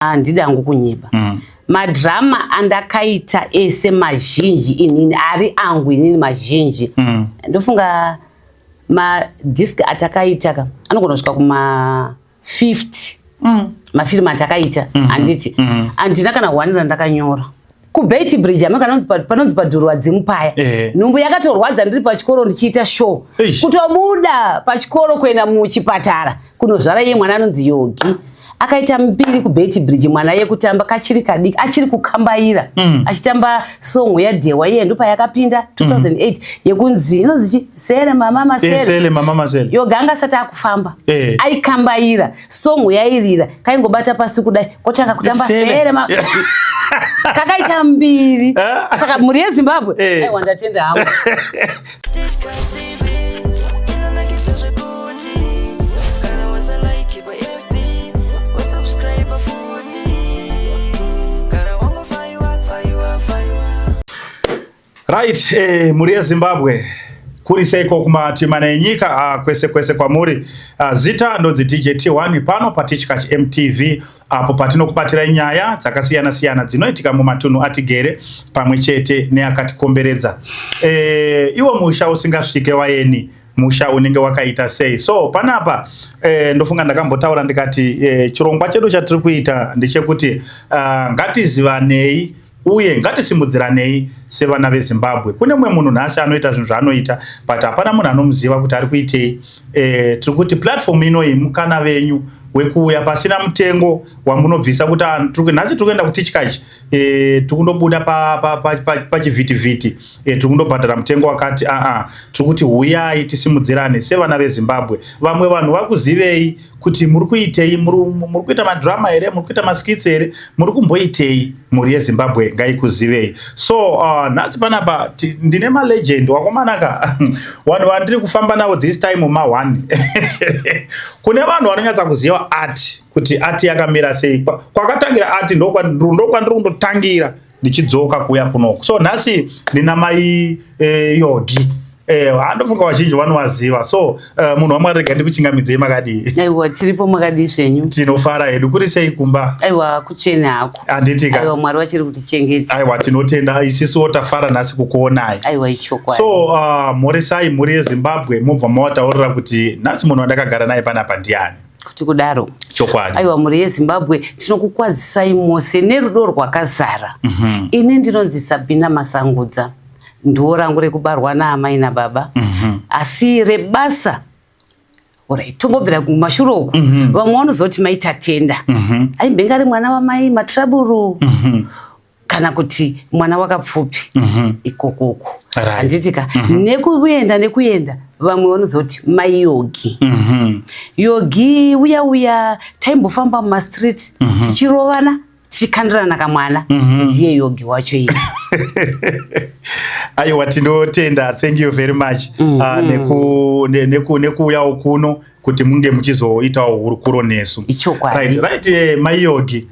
Handidi hangu kunyeba. Madhirama andakaita ese mazhinji inini ari angu inini mazhinji. Ndofunga madhiski atakaita ka anogona kusvika kuma 50 mafirimu atakaita handiti. Handina kana one randakanyora. KuBeitbridge ame panonzi padhurwa dzimu paya. Nhumbu yakatorwadza ndiri pachikoro ndichiita show. Kutobuda pachikoro kuenda muchipatara kunozvara iye mwana anonzi Yogi. Akaita mbiri kuBeitbridge mwana yekutamba kachiri kadiki achiri kukambaira achitamba song yaDhewa iye ndopayakapinda 2008 yekunzi inonzi chi sele mama masele. Sele mama masele. Yogi anga asati akufamba. Aikambaira song yairira kaingobata pasi kudai kotanga kutamba sele ma kakaita mbiri. Saka mhuri yeZimbabwe aiwa ndatenda hangu. Right, mhuri yeZimbabwe, kuri seiko kumatimana enyika, kwese kwese kwamuri. Zita ndonzi DJ T1 pano paTichkach MTV, apo patinokubatirai nyaya dzakasiyana siyana dzinoitika mumatunhu atigere pamwe chete neakatikomberedza. Iwo musha usingasvike waeni, musha unenge wakaita sei? So panapa ndofunga ndakambotaura ndikati chirongwa chedu chatiri kuita ndechekuti ngatizivanei uye ngatisimudziranei sevana veZimbabwe. Kune mumwe munhu nhasi anoita zvinhu zvaanoita, but hapana munhu anomuziva kuti ari kuitei. Tiri kuti platform inoyi mukana venyu wekuuya pasina mutengo wamunobvisa kuti nhasi tiri kuenda kuTichkach, tiri kundobuda pachivhitivhiti, tiri kundobhadhara mutengo wakati. Aa, tiri kuti huyai tisimudzirane sevana veZimbabwe. Vamwe vanhu vakuzivei kuti muri kuitei, muri kuita madhirama here, muri kuita maskits here, muri kumboitei? Mhuri yeZimbabwe ngaikuzivei. So nhasi panapa ndine malegend wakomanaka, vanhu vandiri kufamba navo this time ma1. Kune vanhu vanonyatsa kuziva art, kuti art yakamira sei, kwakatangira art, ndokwandiri kundotangira ndichidzoka kuuya kunoku. So nhasi ndina mai Yogi. Handofunga vazhinji vanovaziva. So munhu waMwari, rega ndikuchingamidzei. Makadii? Aiwa, tiripo. Makadii zvenyu? Tinofara hedu. Kuri sei kumba? Aiwa, kutsvene hako. Handitika? Aiwa, Mwari vachiri kutichengeta. Aiwa, tinotenda. Isisuwo tafara nhasi kukuonai. Aiwa, ichokwadi. So mhoresai mhuri yeZimbabwe, mobva mavataurira kuti nhasi munhu wandakagara naye panapa ndiani. Kuti kudaro? Chokwadi. Aiwa, mhuri yeZimbabwe, tinokukwazisai mose nerudo rwakazara. Ini ndinonzi Sabina Masangudza, ndiwo rangu rekubarwa naamai nababa. Asi rebasa, alright, tombobvira kumashure uku. Vamwe vanozoti maiTatenda, aimbenge ari mwana wamai Matraburu, kana kuti mwana wakapfupi ikokoko. Handitika? Nekuenda nekuenda, vamwe vanozoti mai Yogi. Yogi uya uya taimbofamba mumastreet tichirovana, tichikandirana kamwana, ndiye Yogi wacho iye. Aiwa, tinotenda. Thank you very much nekuuyawo kuno kuti munge muchizoitawo hurukuro nesu. Ichokwadi. Right, mai Yogi,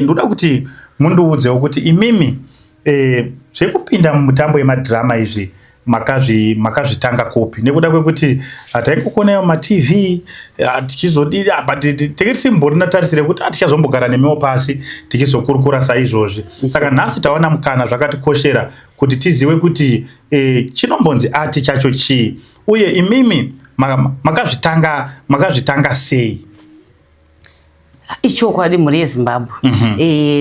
ndoda kuti mundiudzewo kuti imimi zvekupinda mumutambo yemadhirama izvi makazvitanga kupi? Nekuda kwekuti hataingokuonaiwo maTV tichizodii, but tenge tisimborina tarisire kuti tichazombogara nemiwo pasi tichizokurukura saizvozvi. Saka nhasi tawana mukana, zvakatikoshera kuti tizive kuti chinombonzi art chacho chii, uye imimi makazvitanga sei? Ichokwadi, mhuri yeZimbabwe.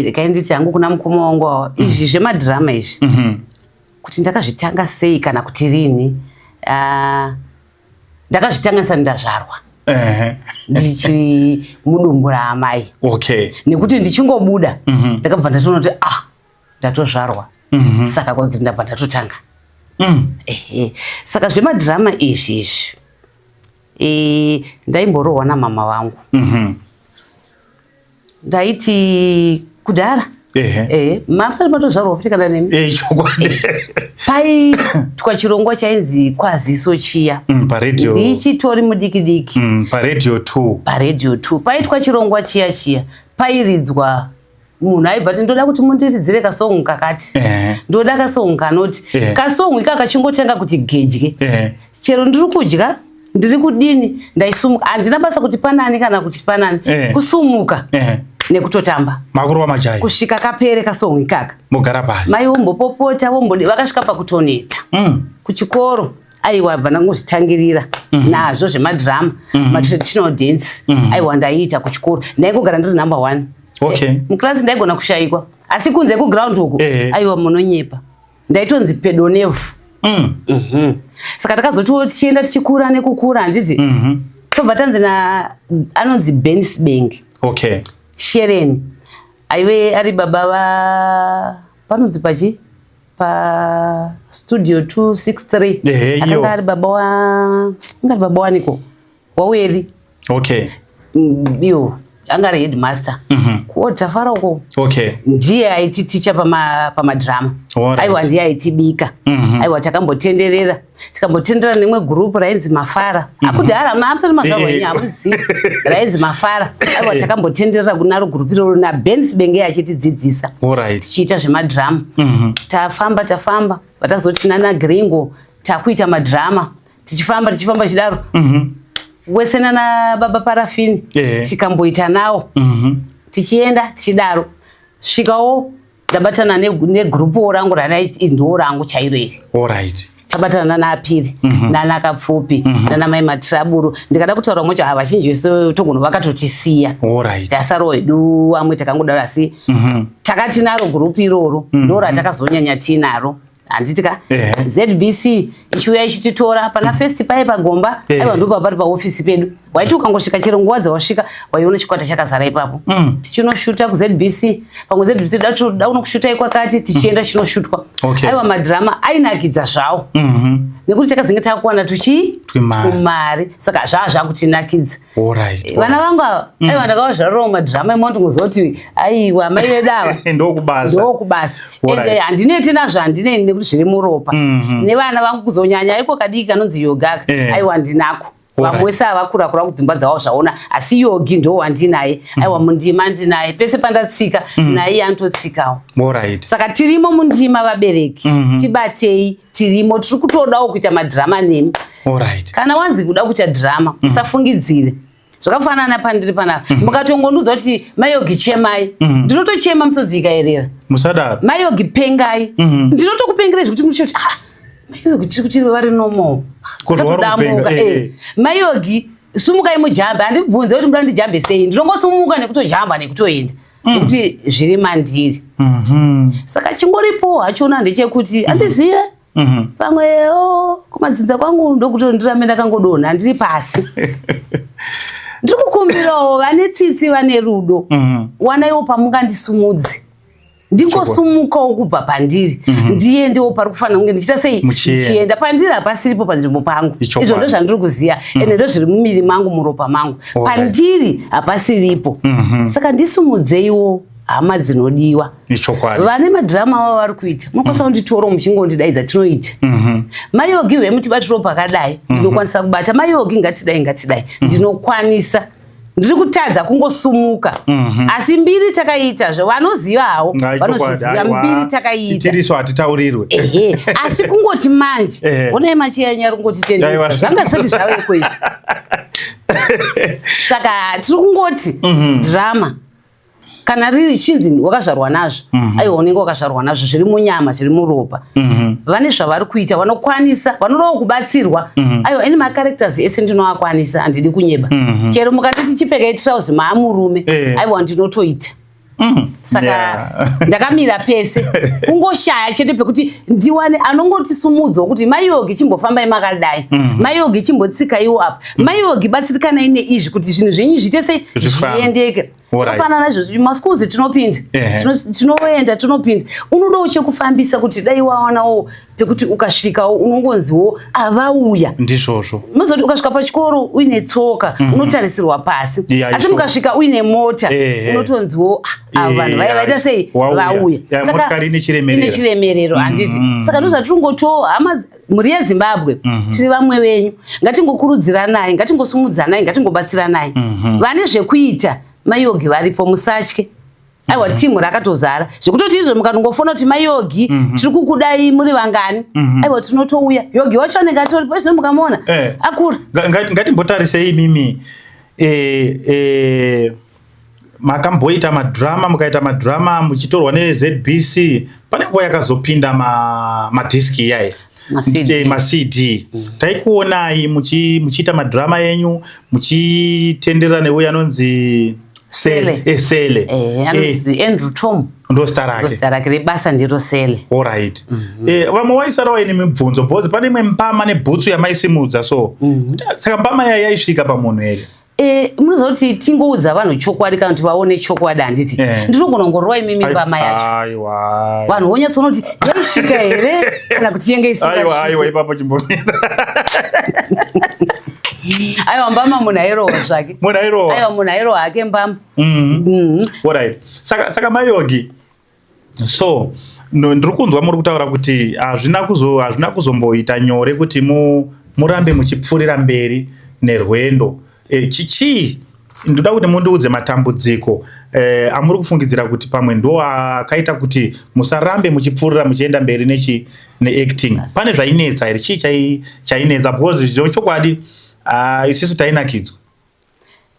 Regai nditi hangu kuna mukoma wangu awa, izvi zvemadhirama izvi, kuti ndakazvitanga sei kana kuti rini, ndakazvitanga ndisati ndazvarwa, ndichiri mudumbu raamai. Nekuti ndichingobuda ndakabva ndatoona kuti ah, ndatozvarwa. Saka kwanzi ndabva ndatotanga. Ehe, saka zvemadhirama izvi izvi, ndaimborohwa namama vangu. Ndaiti kudhara, masati matozvarwa futi kana nemi. Chokwadi. Paitwa chirongwa chainzi Kwaziso chiya. Paradio. Ndichitori mudiki diki. Paradio 2. Paradio 2 paitwa chirongwa chiya chiya, pairidzwa munhu aibva ti, "Ndoda kuti mundiridzire kasongu kakati, ndoda kasongu kanoti." Kasongu ikaka kachingotanga kuti gedye, chero ndiri kudya. Ndiri kudini, ndaisumuka, handina basa kuti panani kana kuti panani. Kusumuka nekutotamba. Makurova majai. Kusvika kapere kasong ikaka. Mogara pasi. Mai vombopopota, vombodi, vakasvika pakutoneta. Kuchikoro aiwa, bva ndangozvitangirira nazvo zvemadhirama, matraditional dance. Aiwa, ndaiita kuchikoro, ndaingogara ndiri number one. Muklasi ndaigona kushayikwa, asi kunze kuground uku, aiwa, munonyepa, ndaitonzi pedo nevhu. Saka takazotiwo tichienda, tichikura nekukura, handiti, tobva tanzi na anonzi Benis Beng Shereni, aive ari baba va panonzi pachi pastudio 263. Iyo. Akanga ari baba wa, anga ari baba waniko, waweri. Iyo anga ari headmaster kuOtafara uko. Ndiye aititicha pamadhirama. Aiwa, ndiye aitibika. Aiwa, takambotenderera, tikambotenderera nemwe gurupu rainzi Mafara. Akudhara, hamusati mazvarwa inyi, hamuzivi rainzi Mafara. Aiwa, takambotenderera kunaro gurupu iroro naBens Benge achitidzidzisa. Tichiita zvemadhirama. Tafamba, tafamba, vatazoti nana Gringo takuita madhirama, tichifamba, tichifamba chidaro, wese nana Baba Parafini. Tikamboita nawo. Tichienda tichidaro, svikawo ndabatana negurupuwo rangu ranai, ndo rangu chairo iri. Tabatana nana Apiri, nana Kapfupi, nana Mai Matiraburu. Ndikada kutaura mwacho, ha, vazhinji vese togono vakatotisiya. Tasarawo hedu vamwe takangodaro, asi takati naro gurupu iroro ndo ratakazonyanya tiinaro, handiti ka? ZBC ichiuya ichititora pana First paye pagomba. Aiwa, ndo pari paofisi pedu. Waiti ukangosvika, chero nguva dzawasvika, waiona chikwata chakazara ipapo. Tichinoshuta kuZBC, pamwe ZBC da unokushutai kwakati, tichienda chinoshutwa. Aiwa, madhirama ainakidza zvawo nekuti takazenge takuwana tuchi Twimari. Tumari, saka zvaa zvakutinakidza. Vana vangu ava, aiwa, ndakavazvarirawo madhirama imo, ndingozoti aiwa, mai vedu ava Ndokubasa. Ndokubasa. Ende handineti nazvo, handinei, nekuti zviri muropa. Nevana vangu, kuzonyanya iko kadiki kanonzi Yogaka. Aiwa, ndinako. Vamwe vese avakura kura kudzimba dzavo zvaona, asi Yogi ndo wandinaye. Aiwa, mundima ndinaye, pese pandatsika naye anototsikawo. Saka tirimo mundima, vabereki, tibatei, tirimo, tiri kutodawo kuita madhirama nemi. Kana wanzi kuda kuita dhirama, usafungidzire. Zvakafanana pandiri panapa, mukatongondiudza kuti "Mayogi, chemai," ndinotochema, misodzi ikaerera. Musadaro. "Mayogi, pengai," ndinotokupengerai zvekuti muchoti, "Ah, Mayogi, tiri kuti vari normal." Kuti vari kupenga, "Mayogi, sumukai mujambe." Handibvunze kuti muda ndijambe sei, ndinongosumuka nekutojamba nekutoenda, nekuti zviri mandiri. Saka chingoripo hachona ndechekuti handizive, pamwe o kumadzinza kwangu ndokuti ndirambe ndakangodonha ndiri pasi. Ndiri kukumbirawo vane tsitsi, vane rudo, wanaiwo pamungandisumudze, ndingosumukawo kubva pandiri, ndiendewo pari kufanira kunge ndichiita sei. Muchienda. Ndichienda pandiri hapasiripo panzvimbo pangu. Ichokwadi. Izvo ndo zvandiri kuziva, ende ndo zviri mumiri mangu, muropa mangu. Pandiri hapasiripo, saka ndisumudzeiwo, hama dzinodiwa. Vane madhirama avo vari kuita, munokwanisa kunditorawo muchingondidaidza, tinoita. "Mayogi, hwemutibatiro pakadai," ndinokwanisa kubata. "Mayogi, ngatidai, ngatidai," ndinokwanisa. Ndiri kutadza kungosumuka, asi mbiri takaita, vanoziva hawo. Hai, chokwadi, Vanozviziva. Aiwa. Mbiri takaita. Titiriso hatitaurirwe. Ehe, asi kungoti manje, onai machiyanya ari kungotitendedza. Aiwa. Zvanga sati zvaveko izvi, saka tiri kungoti drama kana riri chinzi wakazvarwa nazvo, aiwa, unenge wakazvarwa nazvo, zviri munyama, zviri muropa. Vane zvavari kuita, vanokwanisa, vanodawo kubatsirwa. Aiwa, ini macharacters ese ndinoakwanisa, handidi kunyeba. Chero mukanditi chipfekai trouser maamurume, aiwa, ndinotoita. Saka ndakamira pese, kungoshaya chete pekuti ndiwane anongotisumudzawo kuti "Mayogi, chimbofambai makadai. Mayogi, chimbotsikaiwo apa. Mayogi, batsirikanai neizvi kuti zvinhu zvenyu zviite sei, Zvifambe." zviendeke. Zvakafanana naizvozvo, maschools tinopinda, tinoenda, tinopinda, unodawo chekufambisa kuti dai wawanawo pekuti ukasvikawo unongonziwo avauya. Ndizvozvo. Unozoti ukasvika pachikoro uine tsoka, unotarisirwa pasi, asi mukasvika uine mota, unotonziwo, "Ah, ava vanhu vaya vaita sei?" Wauya. Vauya. Ya, motikari ine chiremerero. Ine chiremerero, handiti? Saka ndozvatiringotiwo, hama, mhuri yeZimbabwe, tiri vamwe venyu, ngatingokurudziranai, ngatingosumudzanai, ngatingobatsiranai. Vane zvekuita, Mayogi varipo, musatye. Aiwa, timu rakatozara zvekutoti izvo mukatongofona kuti, "Mayogi, tiri kukudai, muri vangani?" Aiwa, tinotouya. Yogi wacho anenge atoripo zvino, mukamuona akura. Ngatimbotarisei imimi, makamboita madhirama, mukaita madhirama muchitorwa neZBC. Pane nguva yakazopinda madhiski iyaya, Ma-CD. maCD. Taikuonai muchiita madhirama enyu, muchitenderera neuyo anonzi Sele. Sele. Anonzi Andrew Tom. Ndo zita rake. Zita rake rebasa ndiro Sele. Alright. Vamwe vaisara vaine mibvunzo because pane imwe mbama nebhutsu yamaisimudza, so saka mbama yai yaisvika pamunhu here? Munoziva kuti tingoudza vanhu chokwadi kana kuti vaone chokwadi, handiti? Ndinogona kungorova imimi mbama yacho, Aiwa. vanhu vonyatsoona kuti yaisvika here kana kuti yenge Aiwa, aiwa. isingasviki. Ipapo chimbomira. Aiwa, mbama munhu airohwa zvake. Munhu airohwa. Aiwa, munhu airohwa hake mbama. Alright, saka Mayogi, so no, ndiri kunzwa muri kutaura kuti hazvina kuzomboita nyore kuti murambe muchipfuurira mberi nerwendo. Chichii, ndoda kuti mundiudze matambudziko amuri kufungidzira kuti pamwe ndo akaita kuti musarambe muchipfuurira muchienda mberi neacting. Pane zvainetsa here? Chii chainetsa? Because chokwadi, isusu tainakidzwa.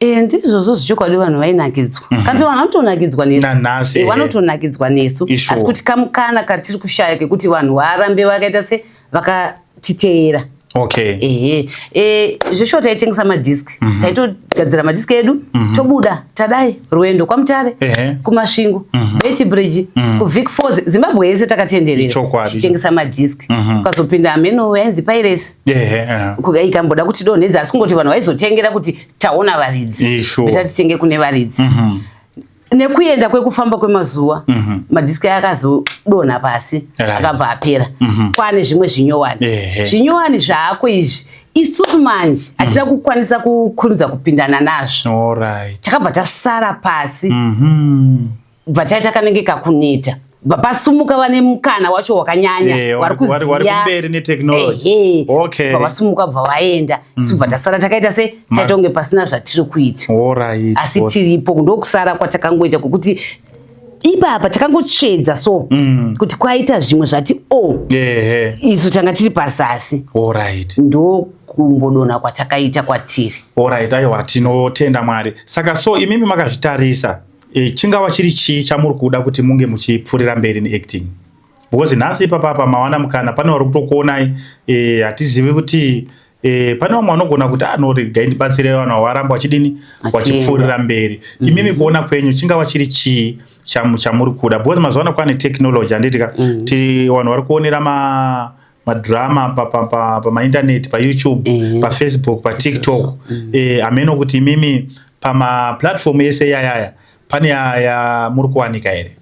Ndizvozvo zvechokwadi, vanhu vainakidzwa, kana kuti vanhu vanotonakidzwa nesu. Nanhasi, Vanotonakidzwa nesu. Asi kuti kamukana katiri kushaya kekuti vanhu varambe vakaita se vakatiteera. Ehe, zveshuwa taitengesa madhiski, taitogadzira madhiski edu, tobuda tadai rwendo kwaMutare, kuMasvingo, Beitbridge, kuVic Falls, Zimbabwe yese takatenderera tichitengesa madhiski. Ukazopinda hameno yainzi piracy, ikamboda kuti donhedza, asi kungoti vanhu vaizotengera kuti taona varidzi, better titenge kune varidzi. Nekuenda kwekufamba kwemazuva, madhiski aya akazodonha pasi, akabva apera. Kwane zvimwe zvinyowani. Zvinyowani zvaako izvi, isusu manje hatina kukwanisa kukurumidza kupindana nazvo. Takabva tasara pasi, bva taita kanenge kakuneta, bva pasumuka vane mukana wacho wakanyanya, vari vari kuziya. Kumberi netechnology. Ehe. Bva vasumuka, bva vaenda, isu bva tasara takaita se taita kunge pasina zvatiri kuita. Asi tiripo. Ndokusara kwatakangoita kwekuti ipapa takangotsvedza, so kuti kwaita zvimwe zvati o isu tanga tiri pazasi. Ndokumbodonha kwatakaita kwatiri. Alright, aiwa, tinotenda Mwari. Saka so imimi makazvitarisa, chingava chiri chii chamuri kuda kuti munge muchipfuurira mberi neacting? Because nhasi ipapapa mawana mukana, pane vari kutokuonai, hatizivi kuti pane vamwe vanogona kuti anoregai ndibatsire vanhu varamba vachidini, Vachienda. vachipfuurira mberi. Imimi kuona kwenyu, chingava chiri chii chamuri kuda? Because mazuva ano kwane technology, handiti ka? Ti vanhu vari kuonera madhirama pamaindaneti, paYouTube, paFacebook, paTikTok. Hameno kuti imimi pamaplatform ese yayaya pane ya muri kuwanika here?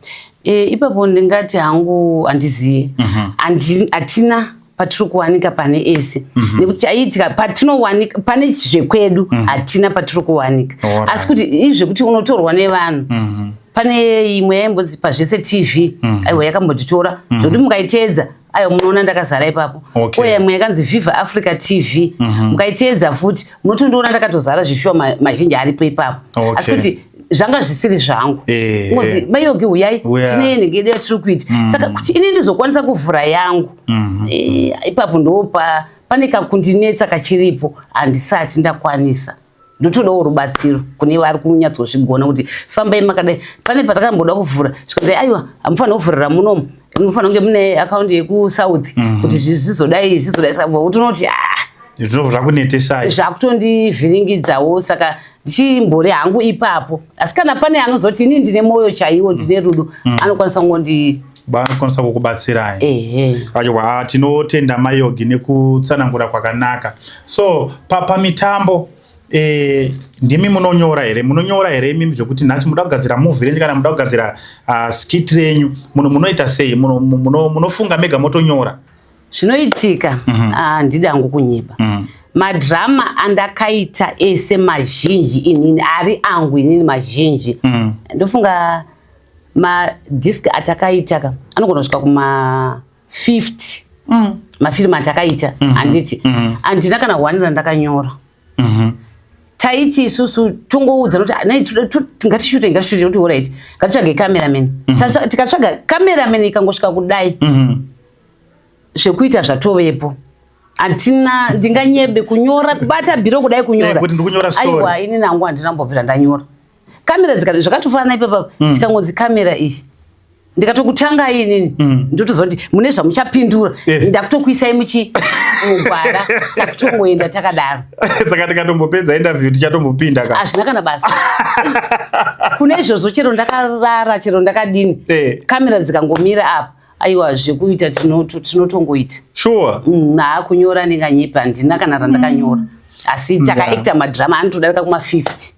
Ipapo ndingati hangu handizivi. Hatina patiri kuwanika pane ese, nekuti chaiitika patinowanika pane zvekwedu, hatina patiri kuwanika. Asi kuti izvekuti unotorwa nevanhu, pane imwe yaimbonzi Pazvese TV. Aiwa, yakambotitora zvekuti mukaiteedza, aiwa, munoona ndakazara ipapo. Uye imwe yakanzi Viva Africa TV, mukaiteedza futi munotondiona ndakatozara zvishuwa, mazhinji aripo ipapo. Asi kuti zvanga zvisiri zvangu, ngozi Mayogi uyai, tine nenge yedu yatiri kuita. Saka kuti ini ndizokwanisa kuvhura yangu, ipapo ndopa pane kakundinetsa kachiripo, handisati ndakwanisa. Ndotodawo rubatsiro kune vari kunyatsozvigona kuti fambai makadai. Pane patakamboda kuvhura, zvikanzi, "Aiwa, hamufaniri kuvhurira munomu, munofanira kunge mune akaunti yekuSouth kuti zvizodai zvizodai." Saka utonoti, ah, Zvinobva zvakunetesai. Zvakutondivhiringidzawo, saka ndichimbori hangu ipapo. Asi kana pane anozoti ini ndine mwoyo chaiwo, ndine rudo, anokwanisa kungondi Vanokwanisa kukubatsirai. Ehe. Aiwa, tinotenda Mayogi nekutsanangura kwakanaka. So pamitambo, ndimi munonyora here? Munonyora here imimi zvekuti nhasi muda kugadzira movie renyu kana muda kugadzira skit renyu? Munoita sei? Munofunga mega motonyora? Zvinoitika, handidi hangu kunyepa, madhirama andakaita ese mazhinji inini ari angu inini mazhinji. Ndofunga madhiski atakaita ka anogona kusvika kuma 50 mafirimu atakaita, handiti? Handina kana one randakanyora. Taiti isusu tongoudza kuti, "Ah, nai, ngatishute, ngatishute," kuti, "Alright, ngatitsvage cameraman." Tikatsvaga cameraman, ikangosvika kudai, zvekuita zvatovepo. Hatina, ndinganyebe, kunyora, kubata bhiro kudai, kunyora. Eh, kuti ndikunyora story. Aiwa, ini nangu handina kumbobvira ndanyora. Kamera dzikati, zvakatofanana ipapa, tikangonzi kamera iyi, ndikatokutanga inini, ndotoziva kuti mune zvamuchapindura. Ndakutokuisai muchi mugwara, takutongoenda takadaro. Saka tikatombopedza interview, tichatombopinda ka? Hazvina kana basa kune izvozvo. Chero ndakarara, chero ndakadini, kamera dzikangomira apa, aiwa, zvekuita tinotongoita. Haa, kunyora ndinganyepa, handina kana randakanyora, asi takaacta madrama anotodarika kuma50.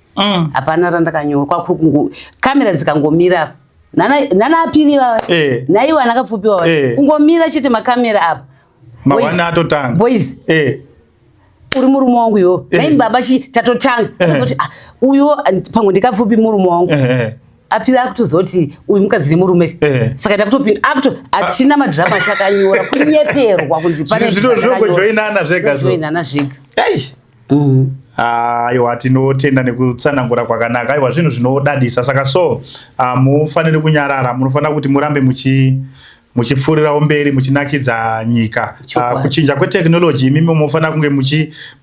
Hapana randakanyora. Kwakuri kungo kamera dzikangomira apa, nana apiri vava, naiwo ana Kapfupi vava, kungomira chete makamera apa, Mawani atotanga. Boys, uri murume wangu iwo, nai baba chi, tatotanga. Tozoti, "Ah, uyo pamwe ndiKapfupi murume wangu." Apiri akutozoti uyu mukadzi nemurume. Saka takutopinda akuto, hatina madrama takanyora, kunyeperwa kunzi pane Zvinongojoinana zvega so. Zvinojoinana zvega. Eish. Aiwa, tinotenda nekutsanangura kwakanaka. Aiwa, zvinhu zvinodadisa. Saka so hamufaniri kunyarara, munofanira kuti murambe muchipfuurirawo mberi muchinakidza nyika. Kuchinja kwetechnology, imimi munofanira kunge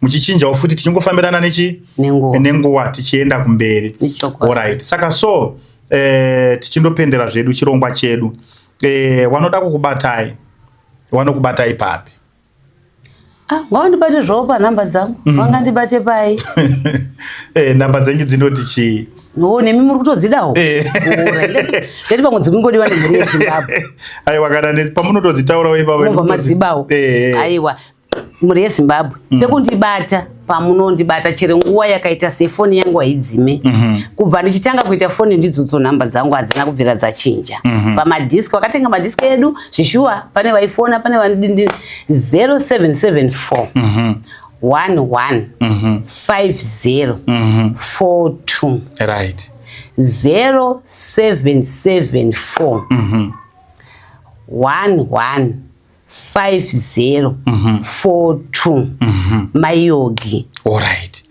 muchichinjawo futi, tichingofambirana nechi Nenguva. Nenguva, tichienda kumberi. Ichokwadi. Alright, saka so tichindopendera zvedu chirongwa chedu, wanoda kukubatai wanokubatai papi? Ah, ngavandibate zvavo panhamba dzangu. Vangandibate pai? Namba dzenyu dzinoti chii? O, nemi muri kutodzidawo. Ndati pamwe dzikungodiwa nemhuri yeZimbabwe. Aiwa, kana pamunotodzitaurawo ipapo. Mobva madzibawo. Aiwa, mhuri yeZimbabwe, pekundibata, pamunondibata chero nguva yakaita sefoni yangu haidzime. Kubva ndichitanga kuita foni, ndidzodzo nhamba dzangu, hadzina kubvira dzachinja. Pamadhiski, vakatenga madhiski edu zvishuwa, pane vaifona, pane vanodindi, 0774 11 50 42. 0774 11 50 42, Mayogi.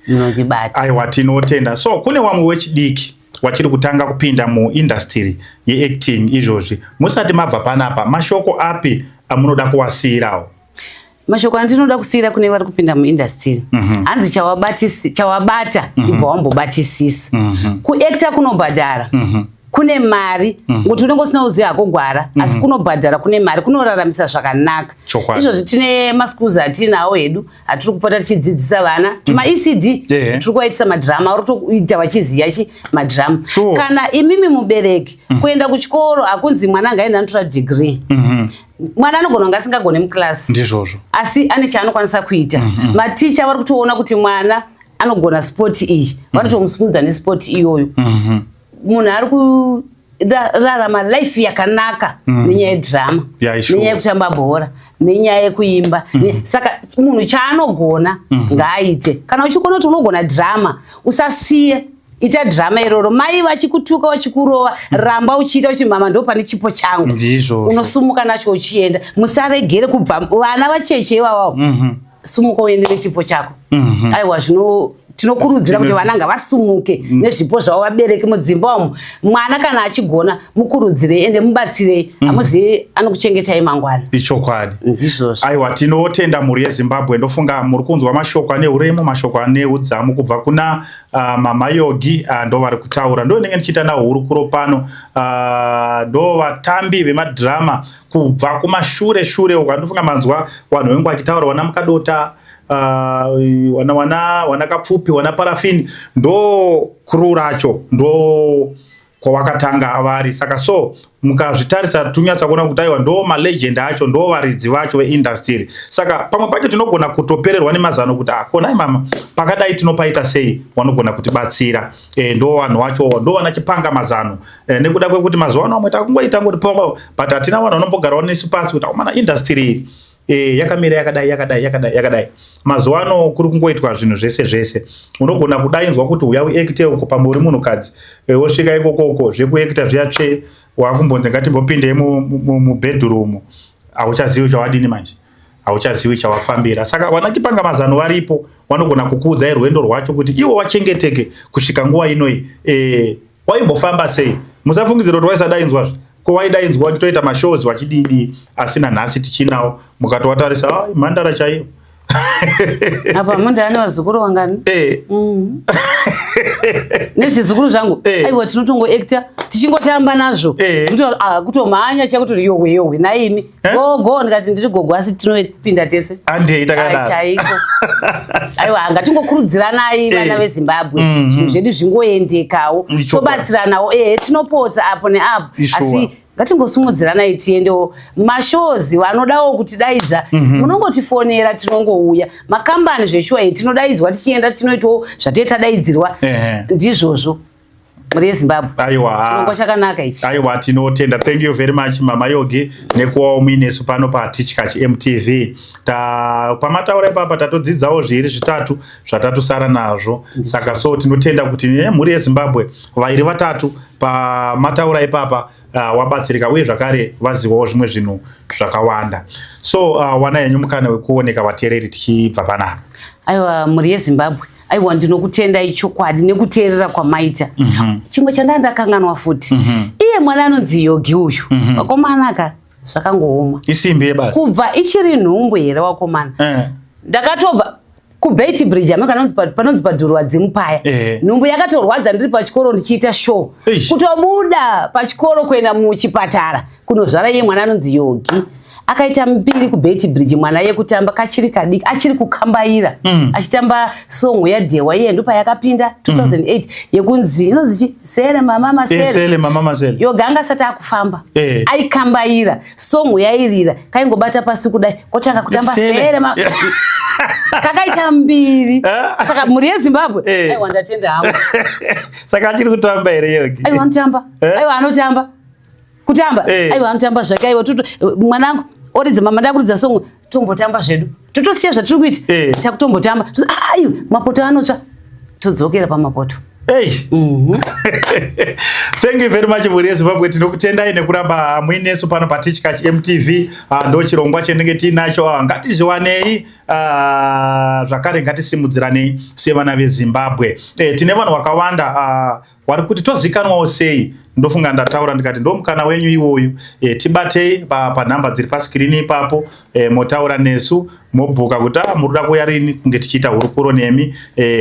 Munondibata. Aiwa, tinotenda. So kune vamwe wechidiki wachiri kutanga kupinda muindustry yeacting izvozvi, musati mabva panapa, mashoko api amunoda kuwasiyirawo? Mashoko andinoda kusiyira kune vari kupinda muindustry, hanzi chawabata ibva wambobatisisa. Kuacta kunobhadhara, kune mari, ngokuti unenge usina kuziva hako gwara, asi kunobhadhara, kune mari, kunoraramisa zvakanaka. Izvozvi tine maschools atinawo hedu atiri kupota tichidzidzisa vana tuma ECD. Tiri kuvaitisa madrama, vari kutoita vachiziva chi madrama. Kana imimi mubereki, kuenda kuchikoro hakunzi mwana angaenda anotora degree. Mwana anogona kunge asingagone muclass, asi ane chaanokwanisa kuita. Maticha vari kutoona kuti mwana anogona sport iyi, vanotomusimudza nesport iyoyo. Munhu ari kurarama life yakanaka nenyaya yedrama, nenyaya yekutamba bhora, nenyaya yekuimba. Saka munhu chaanogona ngaaite. Kana uchigona kuti unogona drama, usasiye, ita drama iroro. Mai vachikutuka, vachikurova, ramba uchiita uchi, "Mama, ndo pane chipo changu." Unosumuka nacho uchienda. Musaregere kubva vana vacheche ivavavo. Sumuka uende nechipo chako. Aiwa, zvino tinokurudzira kuti vana ngavasumuke nezvipo zvavo. Vabereki mudzimba umu, mwana kana achigona, mukurudzirei ende mubatsirei. Hamuzivi anokuchengetai mangwana. Ndizvozvo. Aiwa, tinotenda, mhuri yeZimbabwe. Ndofunga muri kunzwa mashoko ane uremu, mashoko ane udzamu kubva kuna Mama Yogi. Ndo vari kutaura, ndo ndinenge ndichiita nawo hurukuro pano. Ndo vatambi vemadhirama kubva kumashure shure uko. Andofunga manzwa vanhu vengu vachitaura, wana Mukadota, wana Kapfupi, wana Parafini, ndo crew racho, ndo kwavakatanga vari. Saka so mukazvitarisa, tunyatsa kuona kuti aiwa, ndo malegend acho, ndo varidzi vacho veindustry. Saka pamwe pacho tinogona kutopererwa nemazano kuti, "Akonai mama, pakadai tinopaita sei?" Vanogona kutibatsira. Ndo vanhu vacho, ndo vana chipanga mazano. Nekuda kwekuti mazuva ano amwe takungoita ngoti papa, but hatina vanhu vanombogarawo nesu pasi kuti, "Akomana, industry yakamira yakadai, yakadai, yakadai, yakadai." Mazuva ano kuri kungoitwa zvinhu zvese zvese. Unogona kudainzwa kuti uya uacte uko, pamwe uri munhukadzi, wosvika ikokoko, zvekuacta zviya tsve, wakumbonzi ngatimbopindei mubedroom, hauchazivi chawadini manje, hauchazivi chawafambira. Saka vana chipanga mazano varipo. Vanogona kukuudzai rwendo rwacho kuti ivo vachengeteke kusvika nguva inoi. Waimbofamba sei? Musafungidzira kuti waisadaidzwazve. Ko waidaidzwa vachitoita mashows vachididi, asi nanhasi tichinawo. Mukatovatarisa, ah, mhandara chaiyo. Apa munhu ane vazukuru vangani? Nezvizukuru zvangu. Aiwa, tinotongoacta tichingotamba nazvo. Kutomhanya chakuti yohwe yohwe naimi. Gogo, ndikati ndiri gogo, asi tinopinda tese. Andei takadaro. Chaiko. Aiwa, ngatingokurudziranai, vana veZimbabwe. Zvinhu zvedu zvingoendekawo. Tobatsiranawo. Ehe, tinopotsa apo neapo, asi ngatingosumudziranai, tiendewo mashows. Vanodawo kutidaidza, munongotifonera, tinongouya. Makambani zveshuwa iyi tinodaidzwa, tichienda, tinoitawo zvatee tadaidzirwa. Ndizvozvo, mhuri yeZimbabwe. Aiwa. Chirongwa chakanaka ichi. Aiwa, tinotenda. Thank you very much, Mama Yogi, nekuvawo muinesu pano paTichkach MTV. Ta pamataura ipapa tatodzidzawo zviri zvitatu zvatatusara nazvo. Saka so tinotenda kuti nemhuri yeZimbabwe vairi vatatu pamataura ipapa wabatsirika, uye zvakare vazivawo zvimwe zvinhu zvakawanda. So wana henyu mukana wekuoneka vateereri tichibva panapa. Aiwa, mhuri yeZimbabwe, aiwa, ndinokutendai chokwadi nekuteerera kwamaita. Chimwe chandaa ndakanganwa futi, iye mwana anonzi Yogi uyu, vakomana ka, zvakangooma. Isimbi yebasa. Kubva ichiri nhumbu here, wakomana, ndakatobva kuBeitbridge ame panonzi padhurwa dzimupaya. Nhumbu yakatorwadza ndiri pachikoro ndichiita show. Kutobuda pachikoro kuenda muchipatara kunozvara iye mwana anonzi Yogi. Akaita mbiri kuBeitbridge mwana yekutamba kachiri kadiki, achiri kukambaira, achitamba song yaDhewa iye ndopayakapinda 2008 yekunzi inonzi chi sele mama masele. Sele mama masele. Yoga anga asati akufamba. Aikambaira, song yairira, kaingobata pasi kudai, kotanga kutamba. Sele. Sele kakaita mbiri. Saka mhuri yeZimbabwe, aiwa, ndatenda hangu. Saka achiri kutamba here Yogi? Aiwa, anotamba. Aiwa, anotamba kutamba. Aiwa, anotamba zvake. Aiwa, toto mwanangu oridza, mama ndakuridza song, tombotamba zvedu, totosiya zvatiri kuita. Takutombotamba. Aiwa, mapoto anotsva, todzokera pamapoto. Hey. Thank you very much, mhuri yeZimbabwe. Tinokutendai nekuramba muinesu pano paTichkach MTV. Ndo chirongwa chendinge tiinacho. Ngatizviwanei, zvakare ngatisimudziranei sevana veZimbabwe. Tine vanhu vakawanda vari kuti tozikanwawo sei. Ndofunga ndataura ndikati ndo mukana wenyu iwoyu. Tibatei panhamba dziri paskirini ipapo, motaura nesu, mobhuka kuti muri kuda kuuya rini kunge tichiita hurukuro nemi,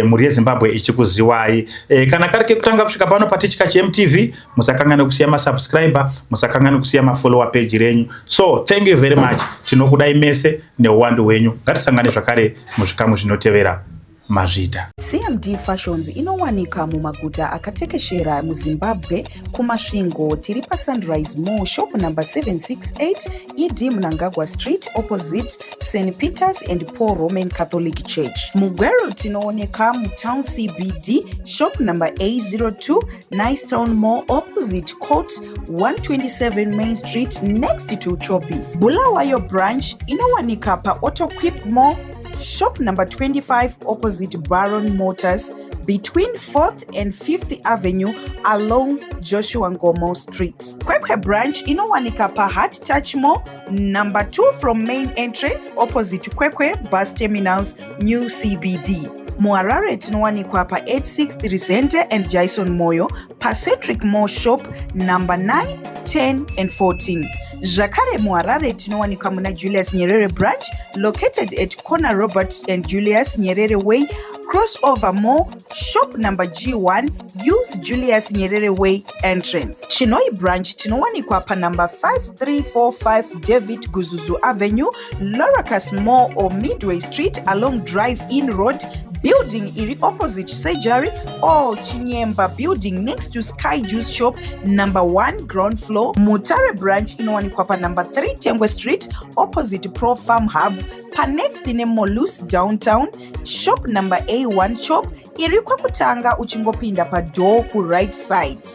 mhuri yeZimbabwe ichikuziwai. Kana kari kekutanga kusvika pano paTichkach MTV, musakanganwe kusiya masubscriber, musakanganwe kusiya mafollower page renyu. So thank you very much, tinokudai mese neuwandu hwenyu. Ngatisangane zvakare muzvikamu zvinotevera. Mazvita. CMD Fashions inowanika mumaguta akatekeshera muZimbabwe. KuMasvingo tiri paSunrise Mall, shop number 768, ED Mnangagwa Street, opposite St Peters and Paul Roman Catholic Church. MuGweru tinooneka mutown CBD, shop number A02, Nicetown Mall, opposite Court 127 Main Street, next to Choppies. Bulawayo branch inowanika paAutoquip Mall, shop number 25, opposite Baron Motors, between 4th and 5th Avenue along Joshua Ngomo Street. Kwekwe branch inowanika paHeart Touch Mall, number 2 from main entrance, opposite Kwekwe bus terminals, new CBD. MuHarare tinowanikwa pa86 Resente and Jason Moyo, paCentric Mall, shop number 9, 10 and 14. Zvakare muHarare tinowanikwa muna Julius Nyerere branch, located at corner Robert and Julius Nyerere Way, Crossover Mall, shop number G1, use Julius Nyerere Way entrance. Chinhoyi branch tinowanikwa panumber 5345 David Guzuzu Avenue, Loracus Mall or Midway Street along Drive In Road, building iri opposite surgery or Chinyemba building, next to Sky Juice shop, number 1 ground floor. Mutare branch inowanikwa panumber 3 Tengwe Street, opposite Pro Farm Hub, panext neMolus Downtown, shop number A1 shop iri kwekutanga uchingopinda padoor kuright side.